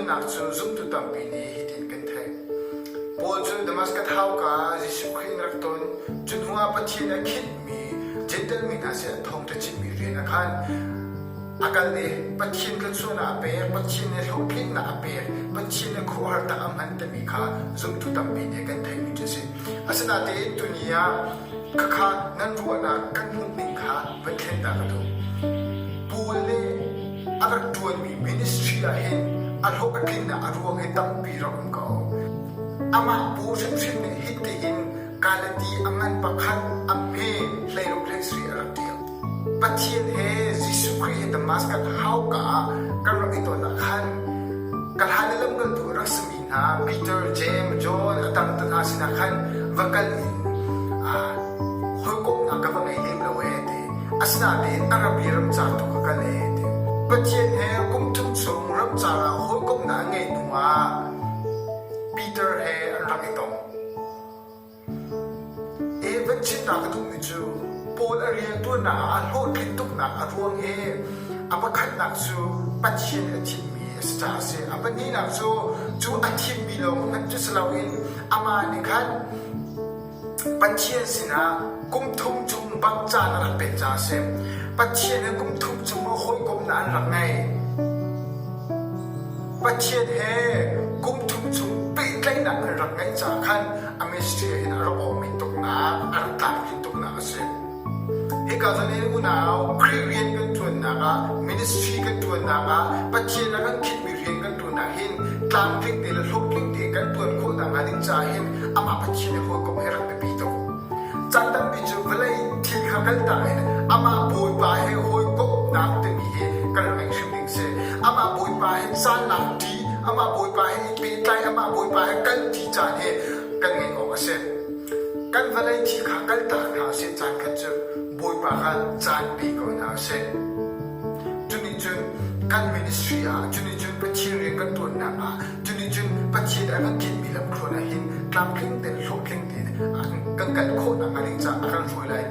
nunnak cu zumtu tampi nih hitin kan theih. Paul cu Damaskas hauka Jesuh Khrih in rak ton, cu hnuah Pathian a khinhmi Jentail mi hna sin a thawngṭha chimmi rian ah khan a kal i Pathian thluachuahnak a pek, Pathian nih hlawhtlinnak a pek, Pathian nih khuaruahhar a hman timi kha zumtu tampi nih kan theihmi cu a si. Asinain tuni ah khakha nan ruahnak kan hmuhning kha van thlen ta ka duh. Paul nih a rak ṭuanmi ministry ah hin a hlawh a tlinnak a ruang hi tampi rak um ko. Amah Paul hrimhrim nih hitihin Galati a ngan pakhat a hme 16 hlei a rak ṭial. Pathian he Jesuh Khrih he Damascus hauka ah kan rak i ton ah khan ka hlan i lamkaltu a rak simi hna Peter, James, John a tam te hna sinah khan va kal in hawikomhnak ka va ngei lem lo ee ti. Asinain Arabi ramcar tu ka kal ee ti. Pathian he kum thum chung ramcar ah hawikomhnak an ngeih hnu ah Peter he an rak i tong. Evan chimnak ka duhmi cu Paul a rianṭuannak ah a hlawhtlin tuknak a ruang hi a pakhatnak cu Pathian a thimmi a si caah a si. A pahnihnak cu cu a thimmi lawng hmanh cu si loin amah nih khan Pathian sinah kum thum chung bak caan a rak pek caah a si. Pathian he kum thum chung a hawikomhnak an rak ngei. Pathian he kum thum chung pehtlaihnak an rak ngeih caah khan a ministry ah hin a rak awmi tuknak, a rak tlamtlin tuknak a si. Hika zawn hin unau Khrih rian kan ṭuannak ah, ministry kan ṭuannak ah, Pathian a kan khinhmi rian kan ṭuannak hin tlamtling te le hlawhtling te kan ṭuan khawh nakhnga ding caah hin amah Pathian he hawikom he rak biapi tuk. Caan tampi cu vawlei thil kha kaltak in amah Bawipa he hawikomhnak timi hi kan rak ngeih hrim ding si. Amah Bawipa he caan lak ṭi, amah Bawipa he i pehtlai, amah Bawipa he kal ṭi caan hi kan ngeih awk a si. Kan vawlei thil kha kaltak hna usih caan khat cu Bawipa kha caan pe ko hna usih. Cunih cun kan ministry ah, cunih cun Pathian rian kan ṭuannak ah, cunih cun Pathian a kan khinhmi lamthluan ah hin tlamtling tein hlawhtling tein kan kal khawh nakhnga ding caah a kan hruai lai.